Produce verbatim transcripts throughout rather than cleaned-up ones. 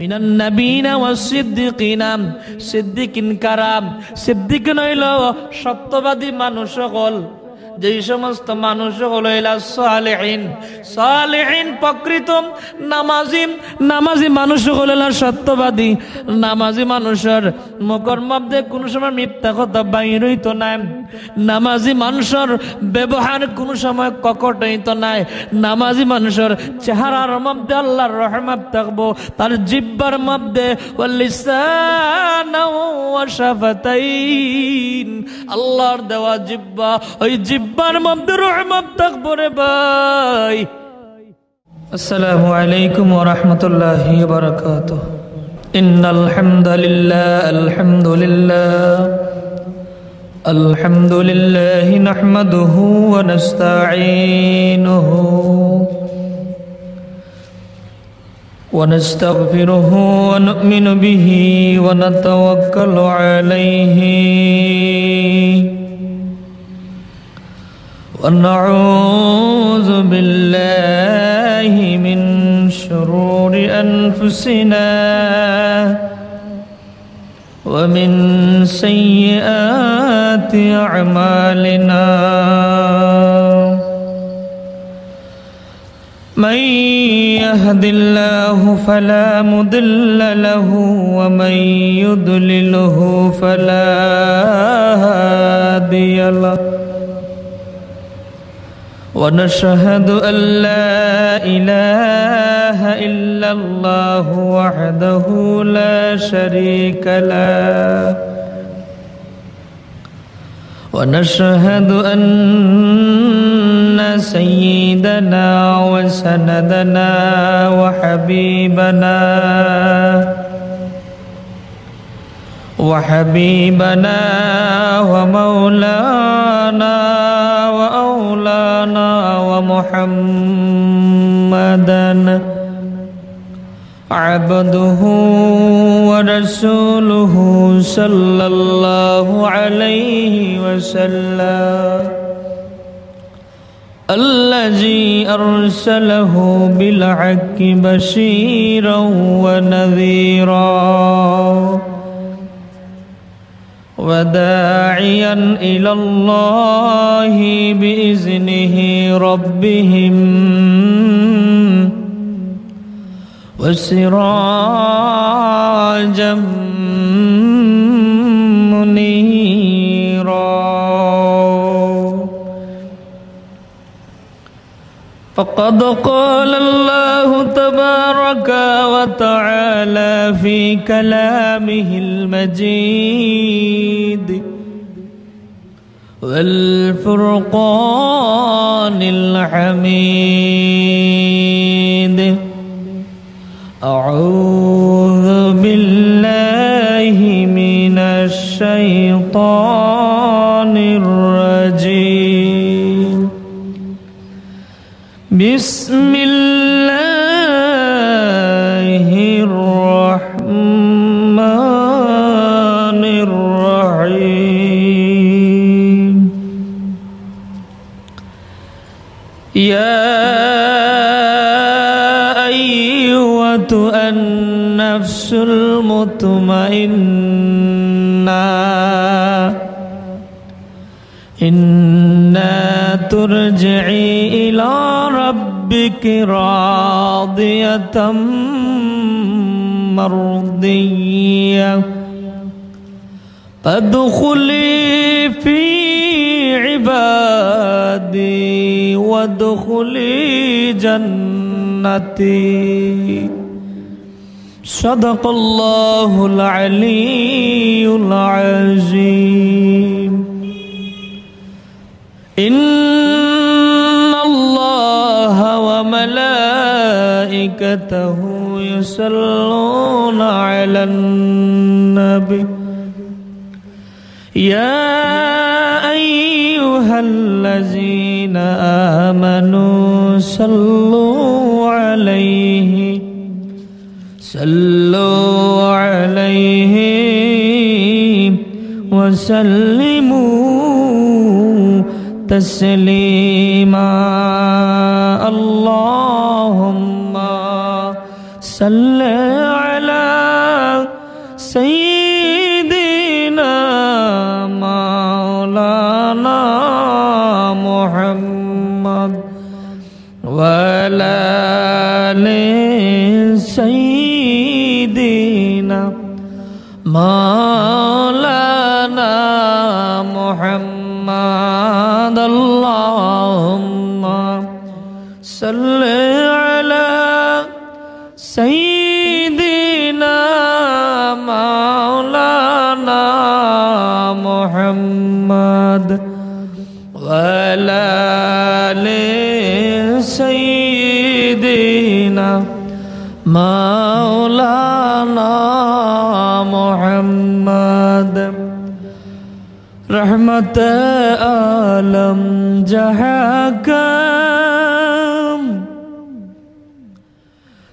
মিনান নাবিয়িনা ওয়াস সিদ্দিকিনা। সিদ্দিকিন কারা? সিদ্দিকিন অইলো সত্যবাদী মানুষ অকল। যেই সমস্ত মানুষ অকল অইলা সালেহিন, সালেহিন প্রকৃত নামাজি, নামাজি মানুষ অকল অইলা সত্যবাদী। নামাজি মানুষর মুখর মধ্যে কুনু সময় মিথ্যা কথা বাইর অইতো নায়। নামাজি মানুষর ব্যবহার কুনু সময় কপট অইতো নায়। নামাজি মানুষর চেহারার মধ্যে আল্লার রহমত থাকবো, তার জিব্বার মধ্যে ওয়ালিসানাও ওয়া শাফাতাইন, আল্লার দেওয়া জিব্বা, ওই জিব্বার মধ্যে রহমত থাকবো রে ভাই। السلام عليكم ورحمة الله وبركاته. إن الحمد لله، الحمد لله، الحمد لله نحمده ونستعينه ونستغفره ونؤمن به ونتوكل عليه ونعوذ بالله من شرور أنفسنا ومن سيئات أعمالنا. من يهد الله فلا مضل له ومن يضلله فلا هادي له. ونشهد أن لا إله إلا الله وحده لا شريك له، ونشهد أن سيدنا وسندنا وحبيبنا وحبيبنا ومولانا وأولانا ومحمدا عبده ورسوله صلى الله عليه وسلم، الذي أرسله بالحق بشيرا ونذيرا وداعيا إلى الله بإذنه ربهم وسراجا منيرا. فقد قال الله تبارك وتعالى في كلامه المجيد والفرقان الحميد. أعوذ بالله من الشيطان الرجيم. بسم الله الرحمن الرحيم. يا أيتها النفس المطمئنة، إنى ترجعي إلى ربك راضية مرضية، فادخلي في عبادي وادخلي جنتي. صدق الله العلي العظيم. إن الله وملائكته يصلون على النبي. يا أيها الذين آمنوا صلوا عليه، صلوا عليه وسلموا تسليما. اللهم صل على سيدنا مولانا محمد. اللهم صل على سيدنا مولانا محمد وعلى آل سيدنا مولانا محمد. رحمت عالم جہاں کا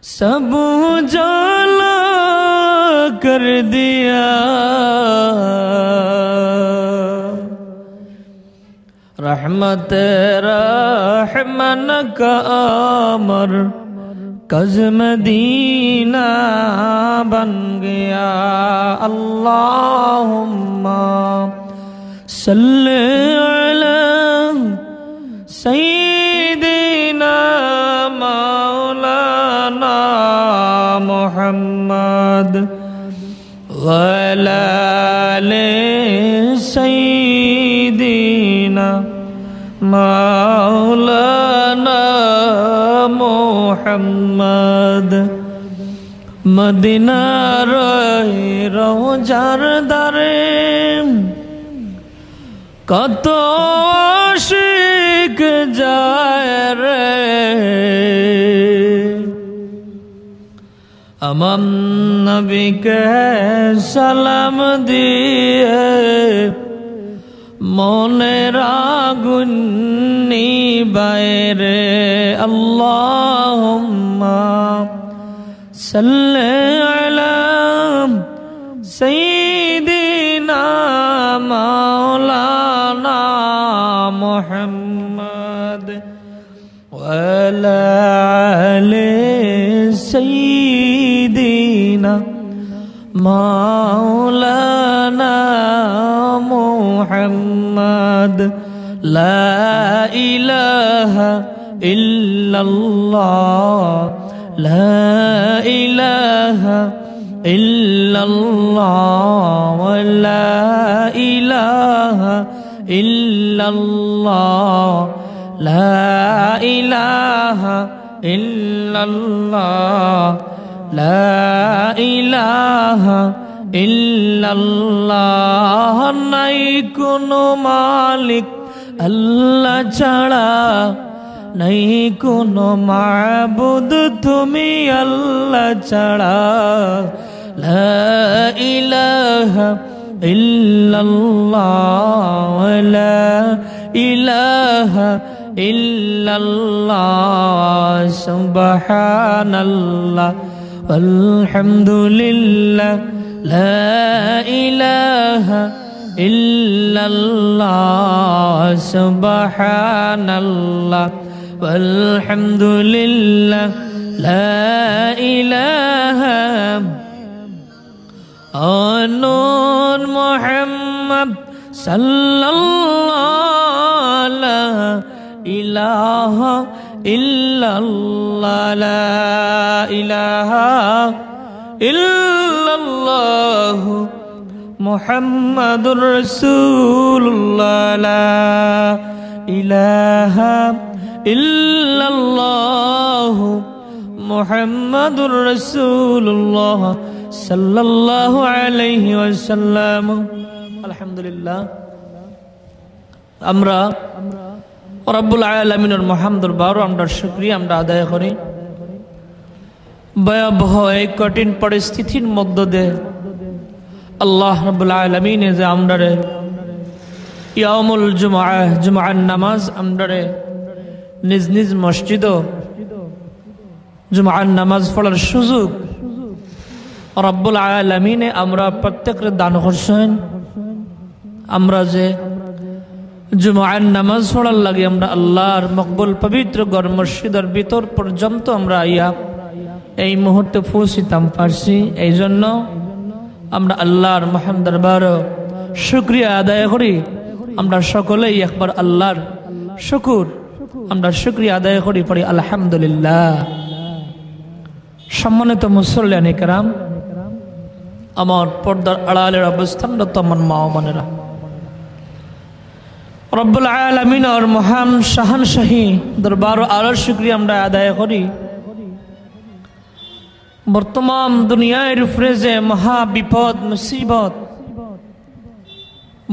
سب اجالا کر دیا۔ رحمت رحمان کا مرکز مدینہ بن گیا۔ اللہم صل علی سیدنا مولانا محمد وعلی آل سیدنا مولانا محمد۔ মদিনার রওজার ধারে কত আশিক যায় রে, আমার নবীকে সালাম দিয়ে মনের আগুন নিবায় রে। আল্লাহুম্মা সাল্লি আলা সাইয়্যিদিনা মাওলানা মুহাম্মদ ওয়া আলা আলি সাইয়্যিদিনা মাওলানা মুহাম্মদ। লা ইলাহা ইল্লাল্লাহ, লা ইলাহা ইল্লাল্লাহ, লা ইলাহা ইল্লাল্লাহ, লা ইলাহা ইল্লাল্লাহ, লা ইলাহা ইল্লাল্লাহ। নাই কোনো মালিক আল্লাহ ছাড়া, নাই কোনো মাবুদ তুমি আল্লাহ ছাড়া। লা ইলাহা ইল্লাল্লাহ, লা ইলাহা ইল্লাল্লাহ, সুবহানাল্লাহ, আলহামদুলিল্লাহ, লা ইলাহা ইল্লাল্লাহ, সুবহানাল্লাহ, আলহামদুলিল্লাহ, লা ইলাহা ও নূর মুহাম্মদ সাল্লাল্লাহু, লা ইলাহা ইল্লাল্লাহ, লা ইলাহা ইল্লাল্লাহ, মুহাম্মাদুর রাসূলুল্লাহ, লা ইলাহা ইল্লাল্লাহ, মুহাম্মাদুর রাসূলুল্লাহ সাল্লাল্লাহু আলাইহি ওয়াসাল্লাম। আলহামদুলিল্লাহ, আমরা রব্বুল আলামিনর মহান দরবারো আমরার শুকরিয়া আমরা আদায় করি। ভয়াবহ এই কঠিন পরিস্থিতির মধ্য দিয়ে আল্লাহ রব্বুল আলামিনে যে আমরারে ইয়াউমুল জুমআ, জুমআর নামাজ আমরারে নিজ নিজ মসজিদো জুমার নামাজ পড়ার সুযোগ রব্বুল আলামিনে আমরা প্রত্যেকরে দান করছইন। আমরা যে জুমার নামাজ পড়ার লাগি আমরা আল্লাহর মকবুল পবিত্র ঘর মসজিদর ভিতর পর্যন্ত আমরা আইয়া এই মুহূর্তে পৌঁছিতাম পারছি, এই জন্য আমরা আল্লাহর মহান দরবারো শুকরিয়া আদায় করি। আমরা সকলেই একবার আল্লাহর শুকুর, আমরা শুকরিয়া আদায় করি, পড়ি আলহামদুলিল্লাহ। সম্মানিত মুসল্লিয়ানে কেরাম, আমার পর্দার আড়ালের অবস্থানরত আমার মা ও বোনেরা, রব্বুল আলামিনর মহান শাহানশাহী দরবার আরো শুকরিয়া আমরা আদায় করি। বর্তমান দুনিয়ার উপরে যে মহা বিপদ, মুসিবত,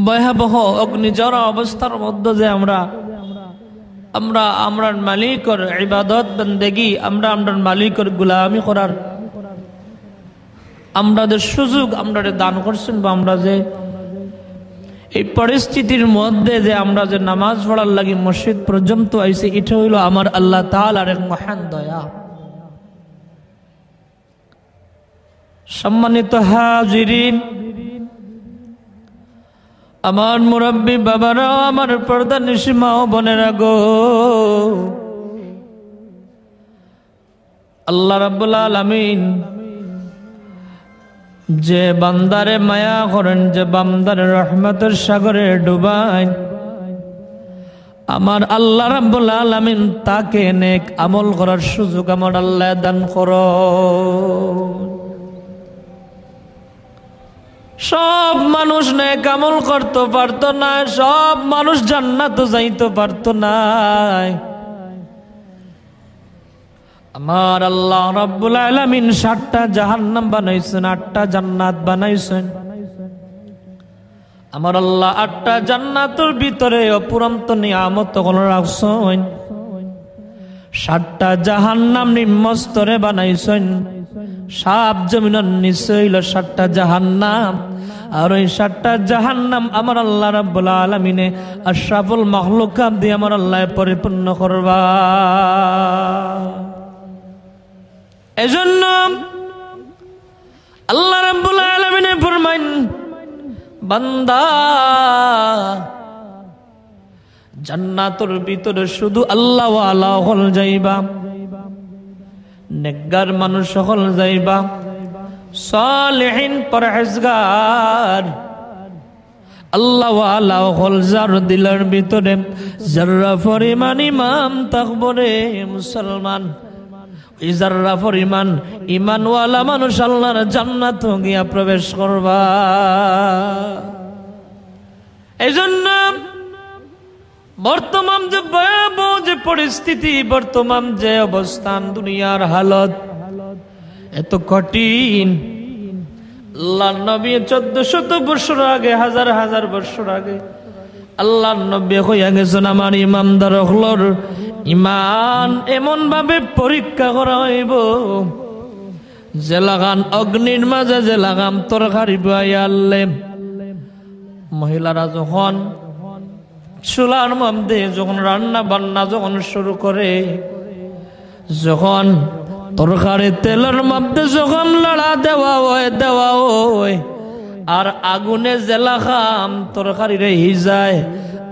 ভয়াবহ অগ্নিঝরা অবস্থার মধ্যে যে আমরা, আমরা আমরার মালিকর ইবাদত বন্দেগি, আমরা আমরার মালিকর গোলামি করার আমরা যে সুযোগ আমরারে দান করছইন, বা আমরা যে এই পরিস্থিতির মধ্যে যে আমরা যে নামাজ পড়ার লাগি মসজিদ পর্যন্ত আইছি, এটা হইল আমার আল্লাহ তাআলার এক মহান দয়া। সম্মানিত হাজিরিন, আমার মুরব্বী বাবারা, আমার পর্দানিশী মা ও বোনেরা গো, আল্লাহ রাব্বুল আলামিন যে বান্দারে মায়া করেন, যে বান্দারে রহমতের সাগরে ডুবাইন, আমার আল্লাহ রাব্বুল আলামিন তাকে নেক আমল করার সুযোগ আমার আল্লাহ দান করো। সব মানুষ নেক আমল করতে পারতো না, সব মানুষ জান্নাত যাইতে পারতো না। আমার আল্লাহ রাব্বুল আলামিন সাতটা জাহান্নাম বানাইছেন, আটটা জান্নাত বানাইছেন। আমার আল্লাহ আটটা জান্নাতের ভিতরে অফুরন্ত নিয়ামত অকল রাখছেন। সাতটা জাহান্নাম নিম্ন স্তরে বানাইছেন। সাত জমিনের নিচে হইল সাতটা জাহান্নাম। আর ওই সাতটা জাহান্নাম আমার আল্লাহ রাব্বুল আলামিনে আশরাফুল মখলুকাত দিয়ে আমার আল্লাহ পরিপূর্ণ করবা। এজন্য আল্লাহ রাব্বুল আলামিনে ফরমাইন, বান্দা, জান্নাতর ভিতরে শুধু আল্লাহওয়ালা অকল যাইবা, নেককার মানুষ অকল যাইবা, সালেহিন পরহেজগার, আল্লাহওয়ালা অকল যার দিলর ভিতরে জর্রা পরিমাণ ইমান থাকবো রে মুসলমান, ওই জর্রা পরিমাণ ইমানওয়ালা মানুষ আল্লাহর জান্নাত গিয়া প্রবেশ করবা। এই জন্য বর্তমান যে ভয়াবহ যে পরিস্থিতি, বর্তমান যে অবস্থান, দুনিয়ার হালত এত কঠিন, আল্লাহর নবী চোদ্দ শত বছর আগে, হাজার হাজার বছর আগে আল্লাহর নবী কইয়া গেছেন, আমার ইমানদার অকলর ইমান এমন ভাবে পরীক্ষা করা হইব, যেলাখান অগ্নির মাঝে যেলাখান তরকারি বওয়াইয়া আনলে, মহিলারা যখন চুলার মধ্যে যখন রান্না বান্না যখন শুরু করে, যখন তরকারি তেলর মধ্যে যখন লাড়া দেওয়া হয়, দেওয়া হয়, আর আগুনে যেলাখান তরকারিরে হিজায়,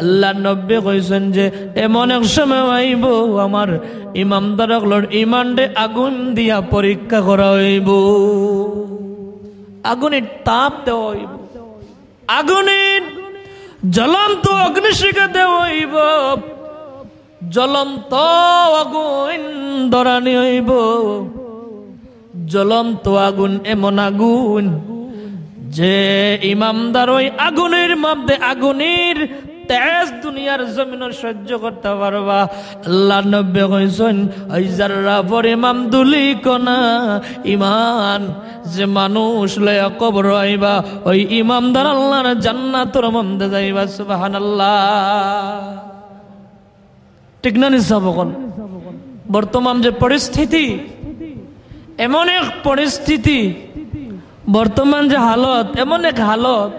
আল্লাহর নবী কইছেন যে এমন এক সময় আইব, আমার ইমানদার অকলর ইমানরে আগুন দিয়া পরীক্ষা করা হইব, আগুনের তাপ দেওয়া হইব, আগুনের জ্বলন্ত অগ্নিশিখা দেওয়া হইব, জ্বলন্ত আগুন ধরানি হইব। জ্বলন্ত আগুন, এমন আগুন যে ইমানদার ওই আগুনের মধ্যে, আগুনের তেজ দুনিয়ার জমিনও সহ্য করতে পারবা। আল্লাহর নবী কইছেন, ওই জর্রা পরিমাণ ধূলি কণা ইমান যে মানুষ লইয়া কবর আইবা, ওই ইমানদার আল্লাহর জান্নাতর মধ্যে যাইবা। সুবহানাল্লাহ। ঠিক না নি সাব অকল? বর্তমান যে পরিস্থিতি, এমন এক পরিস্থিতি, বর্তমান যে হালত, এমন এক হালত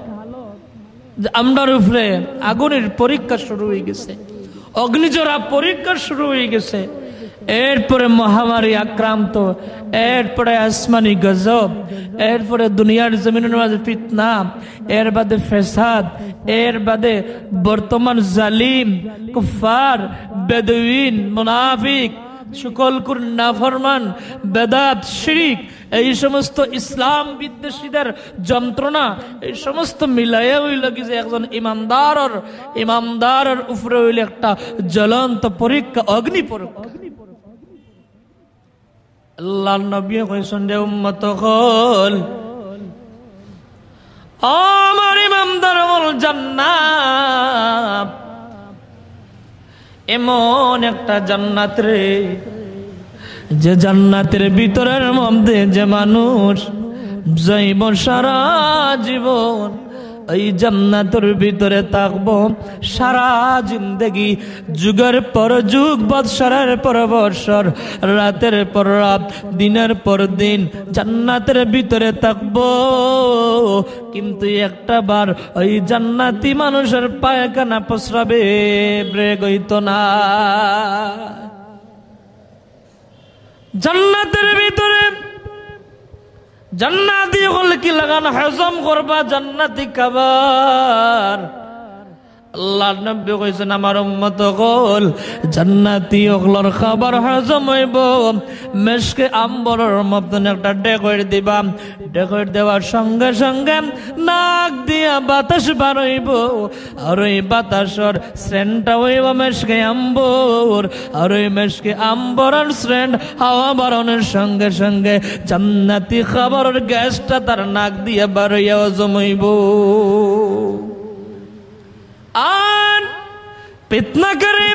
যে আমরার উপরে আগুনের পরীক্ষা শুরু হয়ে গেছে, অগ্নিঝরা পরীক্ষা শুরু হয়ে গেছে। এরপরে মহামারী আক্রান্ত, এরপরে আসমানি গজব, এরপরে দুনিয়ার জমিনের মাঝে ফিতনা, এর বাদে ফেসাদ, এর বাদে বর্তমান জালিম, কুফফার, বেদুইন, মুনাফিক, চুগলখুর, নাফরমান, বেদাত, শিরিক, এই সমস্ত ইসলাম বিদ্বেষীদের যন্ত্রণা, এই সমস্ত মিলাইয়া হইল কি যে একজন ইমানদারর, ইমানদারর উপরে হইল একটা জ্বলন্ত পরীক্ষা, অগ্নি পরীক্ষা। আল্লাহর নবী কইছইন, রে উম্মত অকল, ও আমার ইমানদার অকল, জান্নাত এমন একটা জান্নাত রে, যে জান্নাতের ভিতরের মধ্যে যে মানুষ যাইব সারা জীবন, এই জান্নাতের ভিতরে থাকব সারা জিন্দেগি, যুগের পর যুগ, বৎসরের পর বৎসর, রাতের পর রাত, দিনের পর দিন জান্নাতের ভিতরে থাকব। কিন্তু একটা বার ওই জান্নাতি মানুষের পায়খানা প্রস্রাবে ব্রেক হইতো না। জান্নাতের ভিতরে জান্নাতি অকল কি লাখান হজম করবা জান্নাতি খাবার। আল্লাহর নবী কইছইন, আমার উম্মত অকল, জান্নাতি অকলর খাবার হজম হইব মেশকে আম্বরর মতন একটা ডেকইর দিবা। ডেকইর দেওয়ার সঙ্গে সঙ্গে নাক দিয়া বাতাস বার হইব, আর ওই বাতাসর সেন্টটা হইব মেশকে আম্বর, আর ওই মেশকে আম্বরর সেন্ট হাওয়া বাড়ানোর সঙ্গে সঙ্গে জান্নাতি খাবারর গ্যাসটা তার নাক দিয়া বার হইয়া হজম হইব। আর ফিতনাকারী,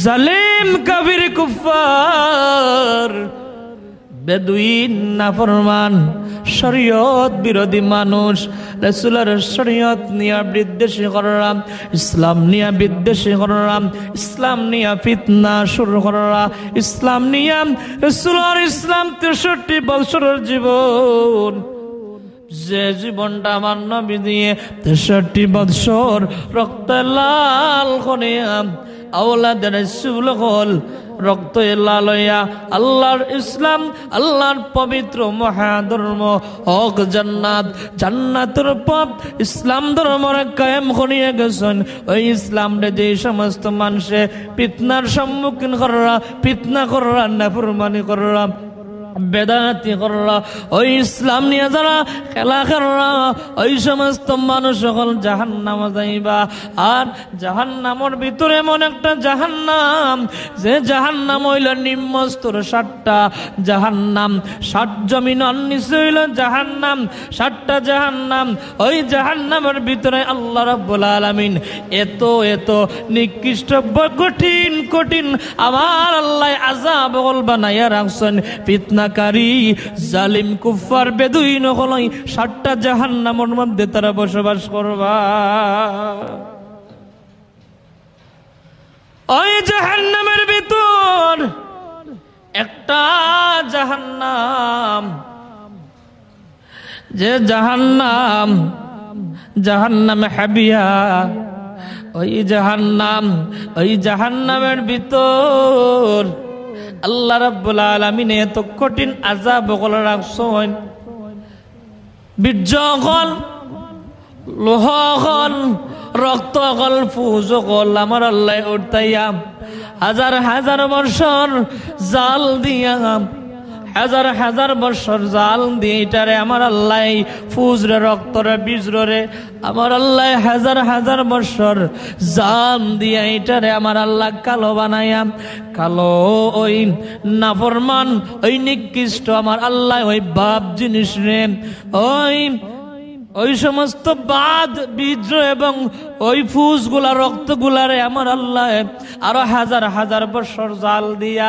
জালিম, কাফির, কুফফার, বেদুইন, নাফরমান, শরীয়ত বিরোধী মানুষ, রাসূলর শরীয়ত নিয়া বিদ্বেষী কররা, ইসলাম নিয়া বিদ্বেষী কররা, ইসলাম নিয়া ফিতনা শুরু কররা, ইসলাম নিয়া রাসূলর ইসলাম তেষট্টি বছরর জীবন, যে জীবনটা আমার নবী দিয়ে তেষট্টি বৎসর রক্তে লাল করিয়া, আওলাদের চুল অকল রক্তে লাল হইয়া, আল্লাহর ইসলাম, আল্লাহর পবিত্র মহাধর্ম, হক জান্নাত, জান্নাতের পথ, ইসলাম ধর্মরে কায়েম করিয়া গেছইন। ওই ইসলামরে যে সমস্ত মানুষে ফিতনার সম্মুখীন কররা, ফিতনা কররা, নাফরমানি কররা, বেদাতি কররা, ওই ইসলাম নিয়া যারা খেলা কররা, ওই সমস্ত মানুষ অকল জাহান্নামো যাইবা। আর জাহান্নামর ভিতরে এমন একটা জাহান্নাম, যে জাহান্নাম হইল নিম্ন স্তর সাতটা জাহান্নাম, সাত জমিনর নিচে হইল জাহান্নাম, সাতটা জাহান্নাম। ওই জাহান্নামর ভিতরে আল্লাহ রাব্বুল আলামিন এত, এত নিকৃষ্ট, ব-, কঠিন, কঠিন আমার আল্লাহ আযাব অকল বানাইয়া রাখছইন। ফিতনাকারী, জালিম, কুফফার, বেদুইন অকল ওই সাতটা জাহান্নামর মধ্যে তারা বসবাস করবা। ওই জাহান্নামের ভিতর একটা জাহান্নাম, যে জাহান্নাম, জাহান্নামে হাবিয়া, ওই জাহান্নাম, ওই জাহান্নামের ভিতর আল্লাহ রাব্বুল আলামিনে এত কঠিন আযাব অকল রাখছইন। বীর্য অকল, লোহা অকল, রক্ত অকল, ফুজ অকল আমার আল্লাহ উঠাইয়া হাজার হাজার বছর জাল দিয়া, হাজার হাজার বছর জাল দিয়া ইটারে আমার আল্লাহ ফুজরে, রক্তরে, বীজরে আমার আল্লাহ হাজার হাজার বছর জাল দিয়া ইটারে আমার আল্লাহ কালো বানাইয়া, কালো ওই নাফরমান, ওই নিকৃষ্ট আমার আল্লাহ ওই বাপ জিনিসরে, ওই, ওই সমস্ত বাদ, বীজ এবং ওই ফুজগুলা, রক্তগুলারে আমার আল্লাহ আরো হাজার হাজার বছর জাল দিয়া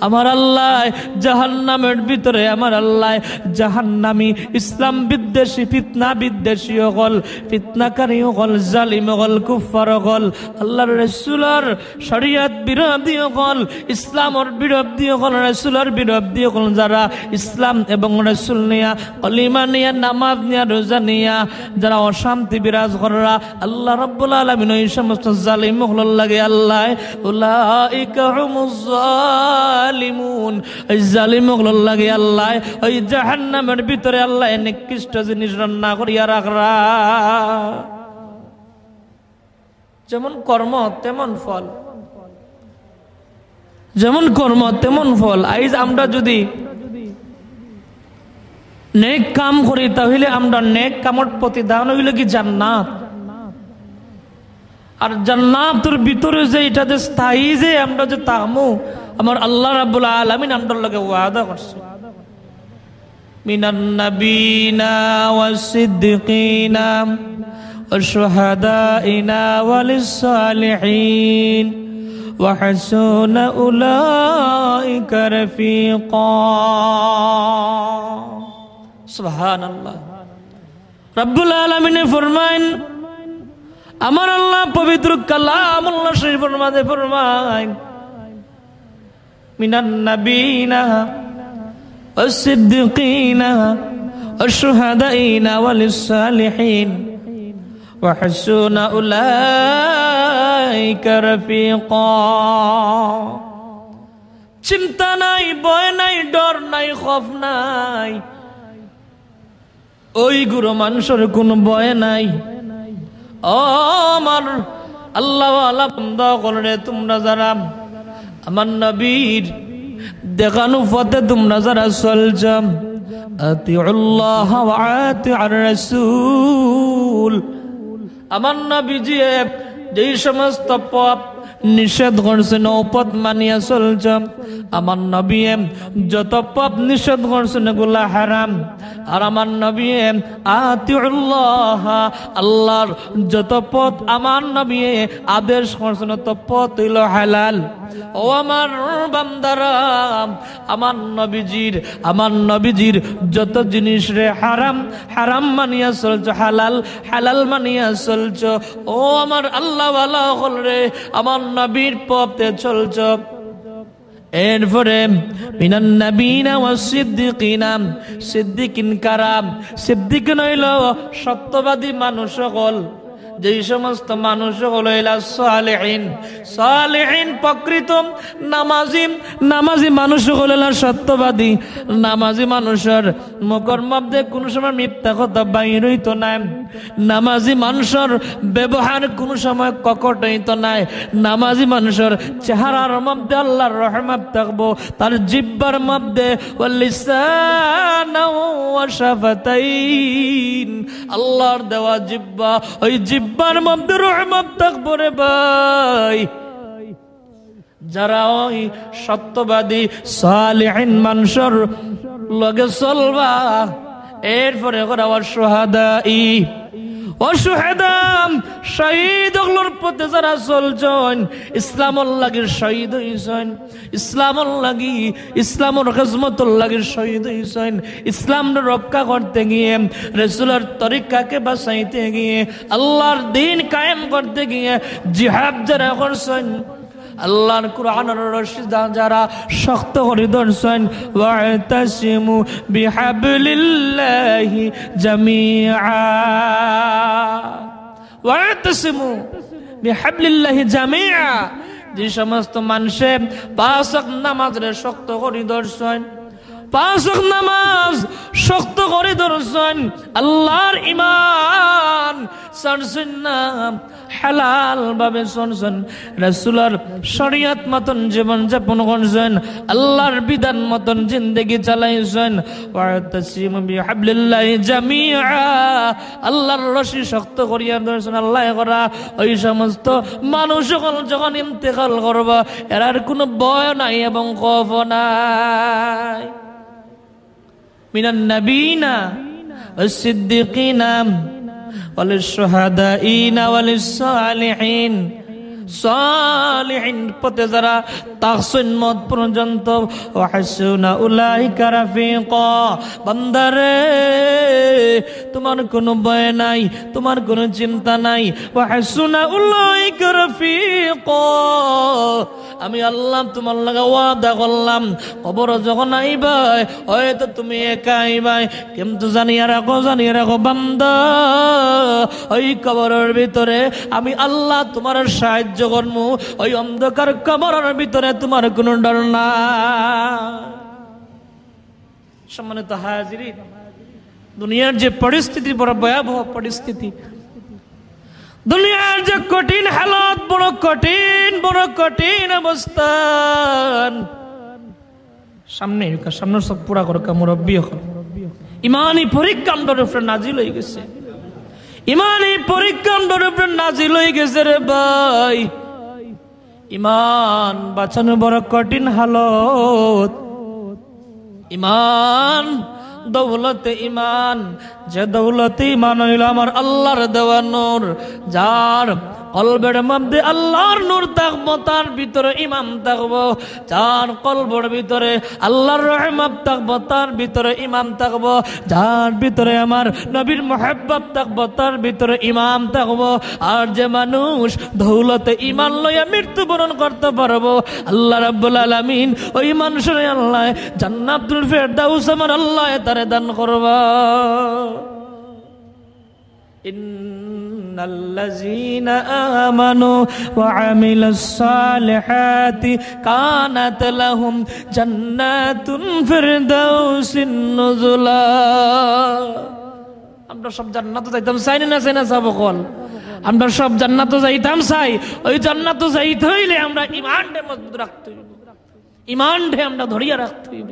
আমার আল্লাহ জাহান্নামের ভিতরে আমার আল্লাহ জাহান্নামী, ইসলাম বিদ্বেষী, ফিতনা বিদ্বেষী অকল, ফিতনাকারী অকল, জালিম অকল, কুফফার অকল, আল্লাহর রাসূলর শরীয়ত বিরোধী অকল, ইসলামর বিরোধী অকল, রাসূলর বিরোধী অকল, যারা ইসলাম এবং রাসূল নিয়া, কলিমা নিয়া, নামাজ নিয়া, রোজা নিয়া, যারা অশান্তি বিরাজ কররা, আল্লাহ রাব্বুল আলামিন ওই সমস্ত জালিম অকলর লাগি আল্লাহ, উলাইকা হুমুজ জালিমুন, ওই জালিম অকলর লাগি আল্লাহ ওই জাহান্নামের ভিতরে আল্লাহ নিকৃষ্ট জিনিস রান্না করিয়া রাখরা। যেমন কর্ম তেমন ফল, যেমন কর্ম তেমন ফল। আইজ আমরা যদি নেক কাম করি, তাহলে আমরা নেক কামর প্রতিদান হইল কি জান্নাত। আর জান্নাতের ভিতরে যে এটা যে স্থায়ী যে আমরা যে থাকমু, আমার আল্লাহ রাব্বুল আলামিন আমরার লগে ওয়াদা করছে। من النبيين والصديقين والشهداء والصالحين وحسن أولئك رفيقا. সুবহানাল্লাহ। রব্বুল আলামিনে ফরমাইন, আমার আল্লাহ পবিত্র কালামুল্লাহ শরীফর মাঝে ফরমাইন, من النبيين والصديقين والشهداء والصالحين وحسن أولئك رفيقا। চিন্তা নাই, ভয় নাই, ডর নাই, খফ নাই। ওই গুরু মানুষর কুনু ভয় নাই। ও আমার আল্লাহওয়ালা বান্দা অকলরে, তুমরা যারা আমার নবীর দেখানো পথে তুমরা যারা চলছ, أطيعوا الله وأطيعوا الرسول। আমার নবীজিয়ে যেই সমস্ত পথ নিষেধ করছইন, অউ পথ মানিয়া চলছ। আমার নবীয়ে যত পথ নিষেধ করছইন, এগুলা হারাম। আর আমার নবীয়ে أطيعوا الله, আল্লাহর যত পথ আমার নবীয়ে আদেশ করছইন, অত পথ অইলো হালাল। ও আমার বান্দারা, আমার নবীজির, আমার নবীজির যত জিনিসরে হারাম, হারাম মানিয়া চলছ, হালাল, হালাল মানিয়া চলছ। ও আমার আল্লাহওয়ালা অকলরে, আমার নবীর পথে চলছ। এরপরে من النبيين والصديقين, সিদ্দিকিন কারা? সিদ্দিকিন অইলো সত্যবাদী মানুষ অকল। যেই সমস্ত মানুষ অকল অইলা সালেহিন, সালেহিন প্রকৃত নামাজি, নামাজি মানুষ অকল অইলা সত্যবাদী। নামাজি মানুষর মুখর মধ্যে কুনু সময় মিথ্যা কথা বাইর অইতো নায়। নামাজি মানুষর ব্যবহার কুনু সময় কপট অইতো নায়। নামাজি মানুষর চেহারার মধ্যে আল্লাহর রহমত থাকবো, তার জিব্বার মধ্যে ولسانا وشفتين, আল্লাহর দেওয়া জিব্বা, ওই জিব্বার মধ্যে রহমত থাকবো রে ভাই। যারা ওই সত্যবাদী সালেহিন মানুষর লগে চলবা, এরপরে করা والشهداء, والشهداء, শহীদ অকলর পথে যারা চলছইন, ইসলামর লাগি শহীদ অইছইন, ইসলামর লাগি, ইসলামর খেজমতর লাগি শহীদ অইছইন, ইসলামরে রক্ষা করতে গিয়ে, রাসূলর তরিকাকে বাঁচাইতে গিয়ে, আল্লাহর দ্বীন কায়েম করতে গিয়ে জিহাদ যারা করছইন, আল্লাহর কোরআনর রশি যা-, যারা শক্ত করি ধরছইন, واعتصموا بحبل الله جميعا। واعتصموا بحبل الله جميعا। যে সমস্ত মানষে পাঁচ ওয়াক্ত নামাজরে শক্ত করি ধরছইন, পাঁচ ওয়াক্ত নামাজ শক্ত করি ধরছইন, আল্লাহর ঈমান ছাড়ছইন না, হালাল ভাবে চলছইন, রাসূলর শরিয়ত মতন জীবন যাপন করছইন, আল্লাহর বিধান মতন জিন্দেগি চালাইছইন। واعتصموا بحبل الله جميعا। আল্লাহর রশি শক্ত করিয়া ধরছইন, আল্লায় করা। ওই সমস্ত মানুষ অকল যখন ইন্তেকাল করবা, এরার কুনু ভয় নাই এবং খওফ নাই। من النبيين والصديقين والشهداء والصالحين। সালেহিন পথে যারা থাকছইন মউত পর্যন্ত, وحسن أولئك رفيقا। বান্দারে, তোমার কুনু ভয় নাই, তোমার কুনু চিন্তা নাই। وحسن أولئك رفيقا। আমি আল্লাহ তোমার লগে ওয়াদা করলাম, কবরো যখন আইবায়, হয়তো তুমি একা আইবায়, কিন্তু জানিয়া রাখো, জানিয়া রাখো বান্দা, ওই কবরর ভিতরে আমি আল্লাহ তোমার সাহায্য করমু। ওই অন্ধকার কবরর ভিতরে তোমার কুনু ডর নাই। সম্মানিত হাজিরিন, দুনিয়ার যে পরিস্থিতি, বড় ভয়াবহ পরিস্থিতি, দুনিয়ার যে কঠিন হালত, বড় কঠিন, বড় কঠিন অবস্থান। সামনে, সামনের সব পুরা করে মুরব্বী অকল। ইমানি পরীক্ষা আমরার উপরে নাজিল অইগেছে। ইমানি পরীক্ষা আমরার উপরে নাজিল অইগেছে রে ভাই। ইমান বাঁচানো বড় কঠিন হালত। ইমান দৌলতে ইমান, যে দৌলতে ইমান অইলো আমার আল্লার দেওয়া নূর। যার কলবের মধ্যে আল্লার নূর থাকবো, তার ভিতরে ইমান থাকবো। যার কলবের ভিতরে আল্লার রহমত থাকবো, তার ভিতরে ইমান থাকবো। যার ভিতরে আমার নবীর মোহাব্বত থাকবো, তার ভিতরে ইমান থাকবো। আর যে মানুষ দৌলতে ইমান লইয়া মৃত্যুবরণ করতে পারবো, আল্লাহ রাব্বুল আলামিন ওই মানুষরে আল্লাহ জান্নাতুল ফেরদাউস আমার আল্লাহ তারে দান করবা। ইন্নাল্লাযীনা আমানু ওয়া আমিলুস সালিহাতি কানাত লাহুম জান্নাতুল ফিরদাউসিন নুজুলা। আমরা সব জান্নাতো যাইতাম চাই না, চাই না, চাবো কল? আমরা সব জান্নাতো যাইতাম চাই। ওই জান্নাতো যাইতে হইলে আমরা ইমানটা মজবুত রাখতে হইব, ইমানটা আমরা ধরিয়া রাখতে হইব।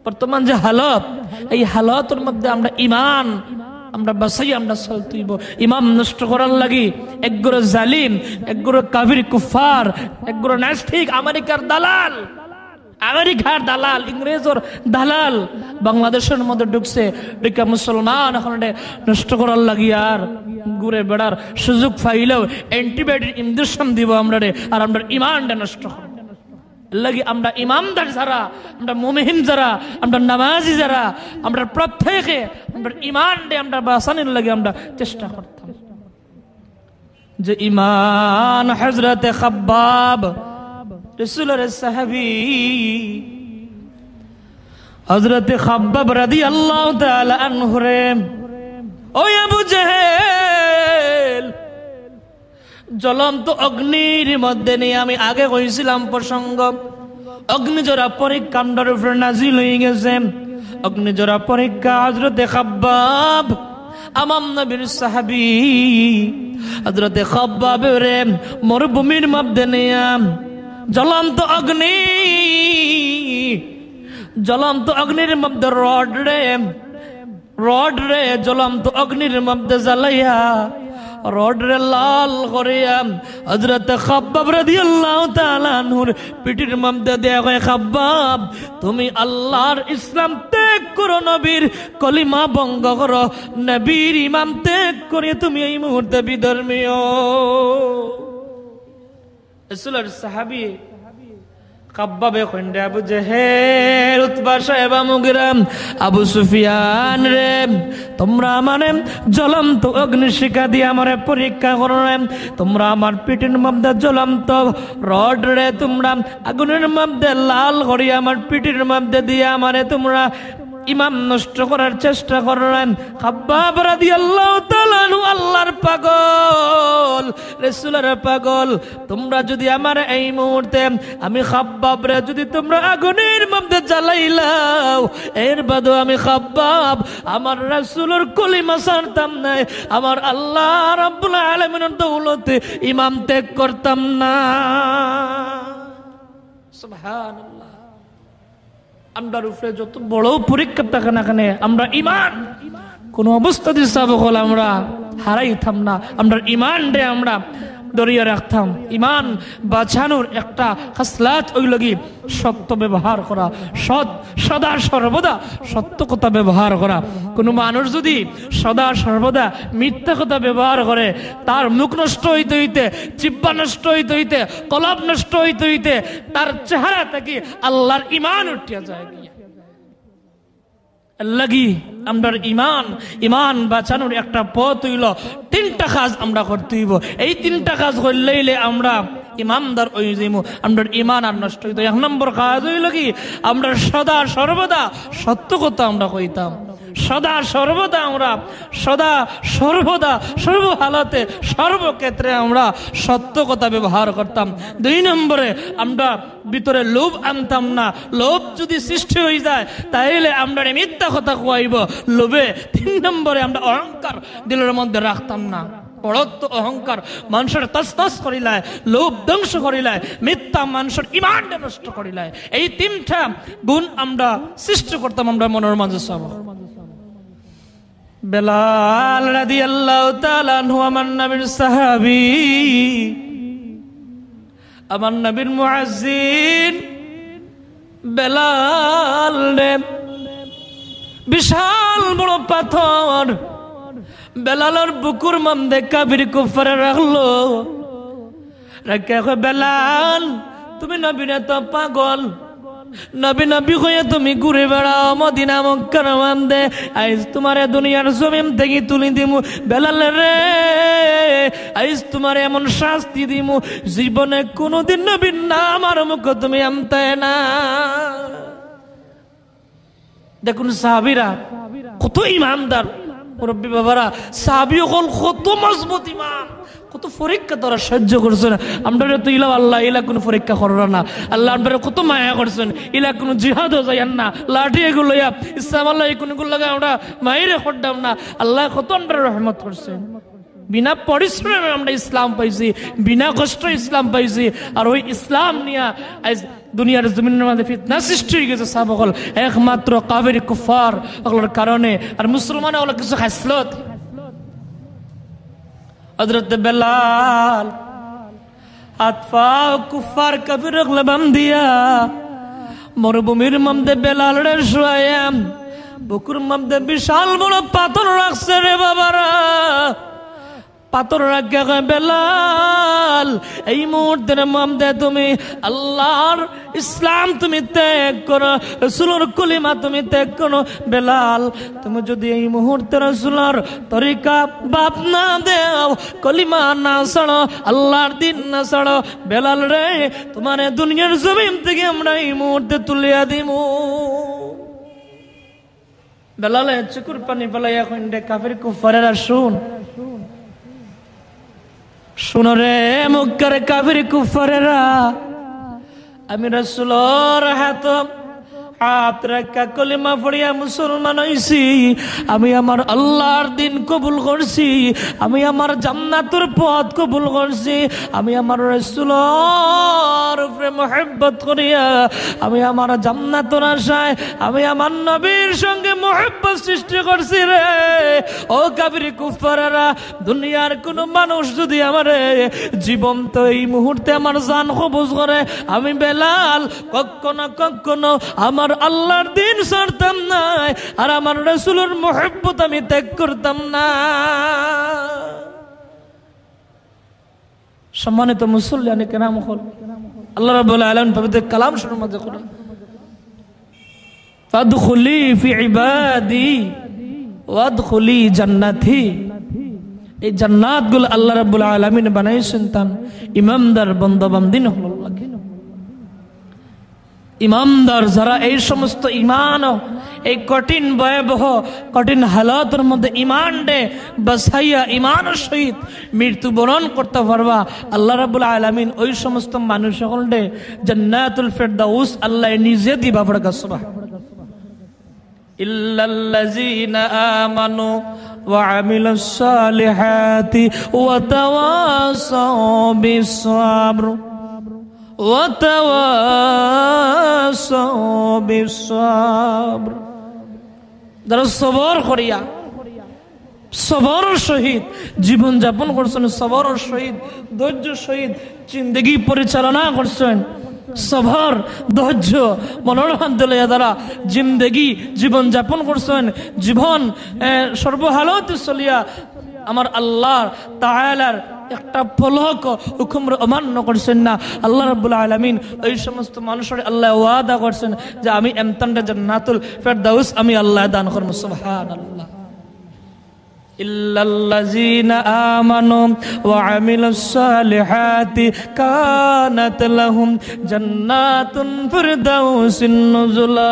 বর্তমান যে হালত, এই হালতর মধ্যে আমরা ইমান আমরা বাঁচাই, আমরা চলতে হইব। ইমান নষ্ট করার লাগি একগুলো জালিম, একগুলো কাফির কুফার, একগুলো নাস্তিক, আমেরিকার দালাল, আমেরিকার দালাল, ইংরেজর দালাল বাংলাদেশের মধ্যে ঢুকছে, ঢুকে মুসলমান এখন এটা নষ্ট করার লাগি আর ঘুরে বেড়ার সুযোগ পাইলেও অ্যান্টিবায়োটিক ইঞ্জেকশন দিব আমরা রে, আর আমরা ইমানটা নষ্ট করব। এর লাগি আমরা ইমানদার যারা, আমরা মুমিন যারা, আমরা নামাজি যারা, আমরা প্রত্যেকে আমরা ইমানটা আমরা বাঁচানোর লাগি আমরা চেষ্টা করতাম। যে ইমান হযরতে খাব্বাব, রাসূলুল্লাহর সাহাবী, হযরতে খাব্বাব রাদিয়াল্লাহু তাআলা আনহুরে, ওই আবু জেহেল, জ্বলন্ত অগ্নির মধ্যে নিয়া, আমি আগে কইছিলাম প্রসঙ্গ, অগ্নিঝরা পরীক্ষা আমরার উপরে নাজিল হয়ে গেছে। অগ্নিঝরা পরীক্ষা, হযরতে খাব্বাব, আমার নবীর সাহাবী, হযরতে খাব্বাবরে মরুভূমির মধ্যে নিয়া জ্বলন্ত অগ্নি, জ্বলন্ত অগ্নির মধ্যে রড রে, রড রে জ্বলন্ত অগ্নির মধ্যে জ্বালাইয়া, রড রে লাল করিয়া, হযরতে খাব্বাব রাদিয়াল্লাহু তাআলা আনহুর পিঠির মধ্যে দিয়া কয়, "খাব্বাব, তুমি আল্লাহর ইসলাম ত্যাগ করো, নবীর কলিমা ভঙ্গ করো, নবীর ইমান ত্যাগ করে তুমি এই মুহূর্তে বিধর্মী অও।" রাসূলুল্লাহর সাহাবী খাব্বাবে কইন রে, আবু জেহেল, উতবা, শায়বা, মুগিরা, আবু সুফিয়ান রে, তোমরা আমারে জ্বলন্ত অগ্নিশিখা দিয়া আমারে পরীক্ষা করো রে, তোমরা আমার পিঠির মধ্যে জ্বলন্ত রড রে, তোমরা আগুনের মধ্যে লাল করি আমার পিঠির মধ্যে দিয়া আমারে তোমরা ইমান নষ্ট করার চেষ্টা করো রে। খাব্বাব রাদিয়াল্লাহু তাআলা আনহু আল্লাহর পাগল, রাসূলুল্লাহর পাগল, তোমরা যদি আমার এই মুহূর্তে, আমি খাব্বাবরে যদি তোমরা আগুনের মধ্যে জ্বালাইলাও, এর বাদেও আমি খাব্বাব আমার রাসূলর কলিমা ছাড়তাম না, আমার আল্লাহ রাব্বুল আলামিনের দৌলতে ইমান ত্যাগ করতাম না। সুবহানাল্লাহ। আমরার উপরে যত বড় পরীক্ষা থাকে না কেনে, আমরা ইমান কোনো অবস্থাতেই সাবকল আমরা হারাইতাম না। আমরার ইমানরে আমরা ধরিয়া রাখতাম। ইমান বাঁচানোর একটা খাসলাত অইলো কি সত্য ব্যবহার করা, সৎ, সদা সর্বদা সত্য কথা ব্যবহার করা। কোনো মানুষ যদি সদা সর্বদা মিথ্যা কথা ব্যবহার করে, তার মুখ নষ্ট হইতে হইতে, জিব্বা নষ্ট হইতে হইতে, কলব নষ্ট হইতে হইতে, তার চেহারা থাকি আল্লাহর ইমান উঠিয়া যায় গিয়া। এর লাগি আমরার ইমান, ইমান বাঁচানোর একটা পথ অইলো তিনটা কাজ আমরা করতে হইব। এই তিনটা কাজ করলেইলে আমরা ইমানদার অই যাইমু, আমরার ইমান আর নষ্ট হইতো। এক নম্বর কাজ অইলো কি, আমরা সদা সর্বদা সত্য কথা আমরা কইতাম, সদা সর্বদা আমরা, সদা সর্বদা সর্ব হালাতে সর্বক্ষেত্রে আমরা সত্য কথা ব্যবহার করতাম। দুই নম্বরে আমরা ভিতরে লোভ আনতাম না। লোভ যদি সৃষ্টি হয়ে যায়, তাইলে আমরা মিথ্যা কথা কইব লোভে। তিন নম্বরে আমরা অহংকার দিলের মধ্যে রাখতাম না। বড়ত্ব, অহংকার মানুষের তছনছ করিলায়, লোভ ধ্বংস করিলায়, মিথ্যা মানুষের ইমানটা নষ্ট করিলায়। এই তিনটা গুণ আমরা সৃষ্টি করতাম আমরা মনের মাঝে সব। বেলাল রাদিয়াল্লাহু তাআলা আনহু আমার নবীর সাহাবী, আমার নবীর মুয়াজ্জিন বেলাল রে, বিশাল বড় পাথর বেলালর বুকুর মধ্যে কাফির কুফফারে রাখলো। রাখিয়া কয়, "বেলাল, তুমি নবীরে তো পাগল, নবী নবী কইয়া তুমি ঘুরি বেড়াও মদিনা মক্কার মধ্যে। আইজ তুমারে দুনিয়ার জমিন থাকি তুলি দিমু বেলাল রে, আইজ তুমারে এমন শাস্তি দিমু, জীবনে কুনুদিন নবীর নাম আর মুখো তুমি আনতায় না।" দেখুন সাহাবীরা কত ইমানদার, মুরব্বী বাবারা, সাহাবী অকল কত মজবুত ইমান, কত পরীক্ষা তারা সহ্য করছইন। আমরারে তো ইলা আল্লায় ইলা কুনু পরীক্ষা কররা না। আল্লায় আমরারে কত মায়া করছইন, ইলা কুনু জিহাদো যাইয়ার না, লাঠি এগু লইয়া ইসলামর লাগি কুনু গুর লাগি আমরা মাইরে করতাম না। আল্লায় কত আমরারে রহমত করছইন। বিনা পরিশ্রমে আমরা ইসলাম পাইছি, বিনা কষ্টে ইসলাম পাইছি। আর ওই ইসলাম নিয়া আইজ দুনিয়ার জমিনর মধ্যে ফিতনা সৃষ্টি অইগেছে, সাহাবা অকল, একমাত্র কাফির কুফফার অকলর কারণে। আর মুসলমান অকলর কিছু খাসলত, হযরতে বেলাল আত পাও কুফফার কাফির অকলে বান্ধিয়া মরুভূমির মধ্যে বেলালরে শুয়াইয়া বুকুর মধ্যে বিশাল বড় পাথর রাখছে রে বাবারা। পাথর রাখিয়া কয়, "বেলাল, এই মুহূর্তের মধ্যে তুমি আল্লাহর ইসলাম তুমি ত্যাগ করো, রসুলর কলিমা তুমি ত্যাগ করো। বেলাল, তুমি যদি এই মুহূর্তে রসুলর তরিকা বাদ না দেও, কলিমা না ছাড়ো, আল্লাহর দ্বীন না ছাড়ো, বেলাল রে, তুমারে দুনিয়ার জমিন থাকি আমরা এই মুহূর্তে তুলিয়া দিমু।" বেলালে চকুর পানি ফালাইয়া কইন, "রে কাফির কুফফারেরা, শুন, শুনো রে মক্কার কাফির কুফফারেরা, আমি রাসূলর হাতো আত রাখিয়া কলিমা পড়িয়া মুসলমান অইছি। আমি আমার আল্লাহর দ্বীন কবুল করছি। আমি আমার জান্নাতর পথ কবুল করছি। আমি আমার রাসূলর উপরে মহব্বত করিয়া, আমি আমার জান্নাতর আশায়, আমি আমার নবীর সঙ্গে মহব্বত সৃষ্টি করছি রে।" ও কাফির কুফফারেরা, দুনিয়ার কুনু মানুষ যদি আমারে জীবন্ত এই মুহূর্তে আমার জান কবজ করে, আমি বেলাল কখনো কখনো আমার আল্লাহর দ্বীন ছাড়তাম নায়, আর আমার রাসূলর মহব্বত আমি ত্যাগ করতাম না। সম্মানিত মুসল্লিয়ানে কেরাম অকল, আল্লাহ রাব্বুল আলামিন পবিত্র কালাম শরীফর মধ্যে কইন, "ফাদখুলি ফি ইবাদি ওয়াদখুলি জান্নাতি।" এই জান্নাতগুলো আল্লাহ রাব্বুল আলামিন বানাইছইন তান ইমানদার বান্দা বান্দিন অকলর লাগি। ইমানদার যারা, এই সমস্ত ইমান, এই কঠিন ভয়াবহ কঠিন হালাতর মধ্যে ইমানরে বাঁচাইয়া ইমানর সহিত মৃত্যুবরণ করতা পারবা, আল্লাহ রাব্বুল আলামিন ওই সমস্ত মানুষ অকলরে জান্নাতুল ফেরদাউস আল্লায় নিজে দিবা। পড়া সুবহান। ইল্লাল্লাযীনা আমানু ওয়া আমিলুস সালিহাতি ওয়া তাওয়াসাউ বিস সাবর ওয়া তাওয়াসাউ বিস সাবর। যারা সবর করিয়া, সবরর সহিত জীবন যাপন করছইন, সবরর সহিত, ধৈর্য সহিত জিন্দেগি পরিচালনা করছইন, সবর, ধৈর্য, মনোরোহান দিলে যারা জিন্দেগি জীবন যাপন করছইন, জীবন, এ, সর্বহালতে চলিয়া আমার আল্লাহ তাআলার একটা পলক হুকুমরে অমান্য করছইন না। আল্লাহ রাব্বুল আলামিন ওই সমস্ত মানুষরে আল্লায় ওয়াদা করছইন যে আমি এমতানরে জান্নাতুল ফেরদাউস আমি আল্লায় দান করমু। সুবহানাল্লাহ। ইল্লাল্লাযীনা আমানু ওয়া আমিলুস সালিহাতি কানাত লাহুম জান্নাতুল ফিরদাউসি নুজুলা।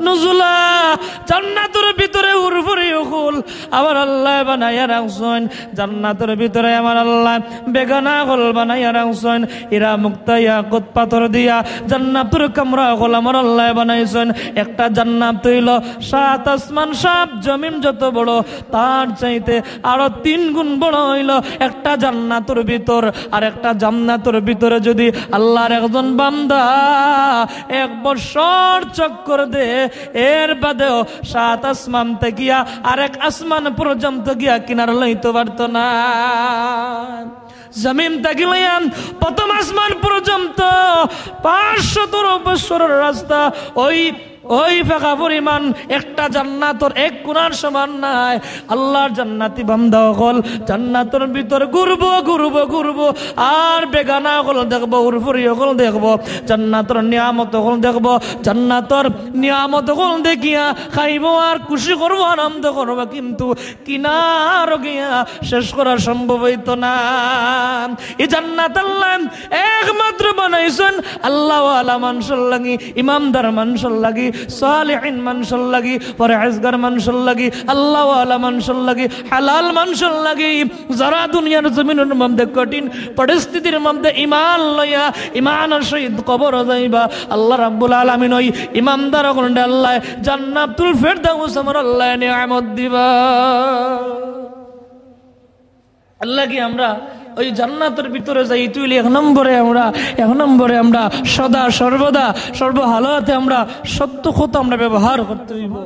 নুজুলা, জান্নাতর ভিতরে হুরপুরি অকল আমার আল্লায় বানাইয়া রাখছইন। জান্নাতর ভিতরে আমার আল্লায় বেগানা অকল বানাইয়া রাখছইন। হীরা মুক্তা ইয়াকুত পাথর দিয়া জান্নাতর কামরা অকল আমার আল্লায় বানাইছইন। একটা জান্নাত অইলো সাত আসমান, সাত জমিন যত বড়, তার চাইতে আরো তিন গুণ বড় অইলো একটা জান্নাতর ভিতর। আর একটা জান্নাতর ভিতরে যদি আল্লাহর একজন বান্দা এক বছর চক্কর দে, এর বাদেও সাত আসমান থাকিয়া আরেক আসমান পর্যন্ত গিয়া কিনারা লইতো পারতো না। জমিন থাকি লইয়া প্রথম আসমান পর্যন্ত পাঁচশত বছরর রাস্তা, ওই ওই ফাঁকা পরিমাণ একটা জান্নাতর এক কোণার সমান নায়। আল্লাহর জান্নাতি বান্দা অকল জান্নাতর ভিতর ঘুরবো, ঘুরবো, ঘুরবো, আর বেগানা অকল দেখবো, উরফুরি অকল দেখবো, জান্নাতর নিয়ামত অকল দেখবো, জান্নাতর নিয়ামত অকল দেখিয়া খাইবো আর খুশি করবো, আনন্দ করবো, কিন্তু কিনারো গিয়া শেষ করা সম্ভব অইতো না। এই জান্নাত আল্লাহ একমাত্র বানাইছইন আল্লাহওয়ালা মানুষর লাগি, ইমানদার মানুষর লাগি, সালেহিন মানুষর লাগি, পরহেজগার মানুষর লাগি, আল্লাহওয়ালা মানুষর লাগি, হালাল মানুষর লাগি, যারা দুনিয়ার জমিনর মধ্যে কঠিন পরিস্থিতির মধ্যে ইমান লইয়া, ইমানর সহিত কবর যাইবা। আল্লাহ রাব্বুল আলামিন ওই ইমানদার অকলরে আল্লাহ জান্নাতুল ফেরদাউস আমার আল্লাহ নিয়ামত দিবা। আল্লাহ কি আমরা ওই জান্নাতর ভিতরে যাইতে অইলে এক নম্বরে আমরা, এক নম্বরে আমরা সদা সর্বদা সর্ব হালতে আমরা সত্য কথা আমরা ব্যবহার করতে অইবো।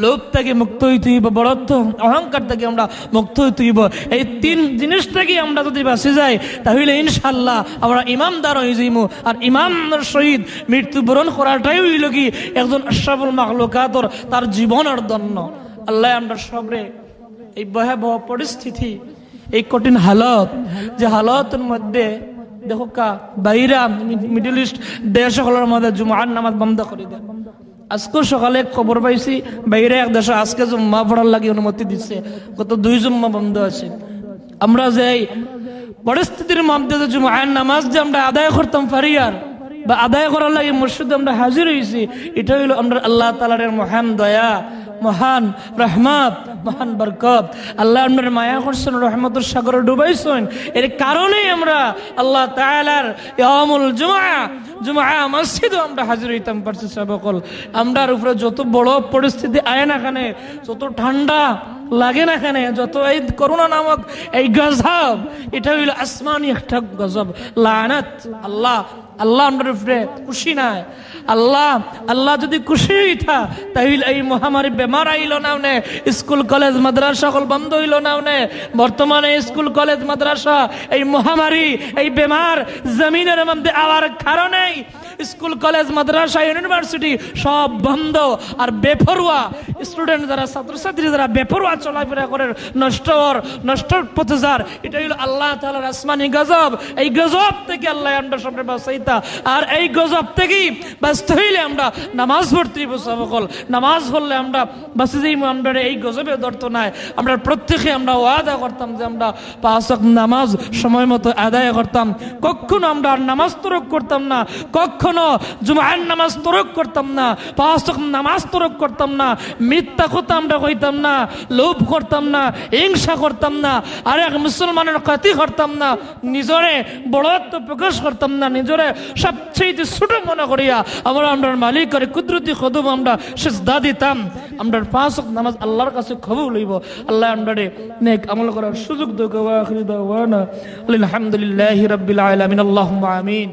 লোভ থাকি মুক্ত অইতে অইবো, বড়ত্ব, অহংকার থাকি আমরা মুক্ত অইতে অইবো। এই তিন জিনিস থাকি আমরা যদি বাঁচি যাই, তাহলে ইনশাআল্লাহ আমরা ইমানদার অই যাইমু। আর ইমানর সহিত মৃত্যুবরণ করাটাই অইলো কি একজন আশরাফুল মাখলুকাতর তার জীবনর ধন্য। আল্লাহ আমরা সবরে এই ভয়াবহ পরিস্থিতি, এই কঠিন হালত, যে হালতর মধ্যে দেখউক্কা বাইরা মি-, মিডল ইস্ট দেশ অকলর মধ্যে জুমার নামাজ বন্ধ করি দেয়। আজকে সকালে খবর পাইছি, বাইরে এক দেশো আজকে জুম্মা পড়ার লাগি অনুমতি দিছে, গত দুই জুম্মা বন্ধ আছে। আমরা যে এই পরিস্থিতির মধ্যে যে জুমার নামাজ যে আমরা আদায় করতাম পারি আর বা আদায় করার লাগি মসজিদে আমরা হাজির অইছি, ইটা অইলো আমরা আল্লাহ তাআলার মহান দয়া, মহান রহমত, মহান বরকত। আল্লাহ আমরারে মায়া করছইন, রহমতর সাগরে ডুবাইছইন। এর কারণেই আমরা আল্লাহ তাআলার ইয়ামুল জুমআ, জুমআ মসজিদো আমরা হাজির অইতাম পারছি। সব অকল আমরার উপরে যত বড় পরিস্থিতি আয় না কেনে, যত ঠান্ডা লাগে না কেনে, যত এই করোনা নামক এই গজব, ইটা অইলো আসমানি একটা গজব, লানত। আল্লাহ, আল্লাহ আমরার উপরে খুশি নায়। আল্লাহ, আল্লাহ যদি খুশি অইতা, তাইলে এই মহামারী বেমার আইলো না অনে, স্কুল কলেজ মাদ্রাসা অকল বন্ধ অইলো না অনে। বর্তমানে স্কুল কলেজ মাদ্রাসা এই মহামারী, এই বেমার জমিনর মধ্যে আওয়ার কারণেই স্কুল কলেজ মাদ্রাসা ইউনিভার্সিটি সব বন্ধ। আর বেপরোয়া স্টুডেন্ট যারা, ছাত্রছাত্রী যারা বেপরোয়া চলাফেরা করের, নষ্ট অর, নষ্টর পথে যার, ইটা অইলো আল্লাহ তাআলার আসমানি গজব। এই গজব থাকি আল্লাহ আমরা সবরে বাঁচাইতা। আর এই গজব থাকি বাঁচতে অইলে আমরা নামাজ পড়তে অইবো। সব অকল নামাজ পড়লে আমরা বাঁচি যাইমু, আমরারে এই গজবে ধরতো নায়। আমরা প্রত্যেকে আমরা ওয়াদা করতাম যে আমরা পাঁচ ওয়াক্ত নামাজ সময় মতো আদায় করতাম, কখনো আমরা আর নামাজ তরক করতাম না, কখনো জুমার নামাজ তরক করতাম না, পাঁচ ওয়াক্ত নামাজ তরক করতাম না, মিথ্যা কথা আমরা কইতাম না, লোভ করতাম না, হিংসা করতাম না, আর এক মুসলমানর ক্ষতি করতাম না, নিজরে বড়ত্ব প্রকাশ করতাম না, নিজরে সবচেয়ে ছোট মনে করিয়া আমরা আমরার মালিকর কুদরতি কদম আমরা সিজদা দিতাম। আমরার পাঁচ ওয়াক্ত নামাজ আল্লাহর কাছে কবুল অইবো। আল্লাহ আমরারে নেক আমল করার সুযোগ দেউক্কা। ওয়া আখিরু দাওয়ানা আলহামদুলিল্লাহি রাব্বিল আলামিন। আল্লাহুম্মা আমিন।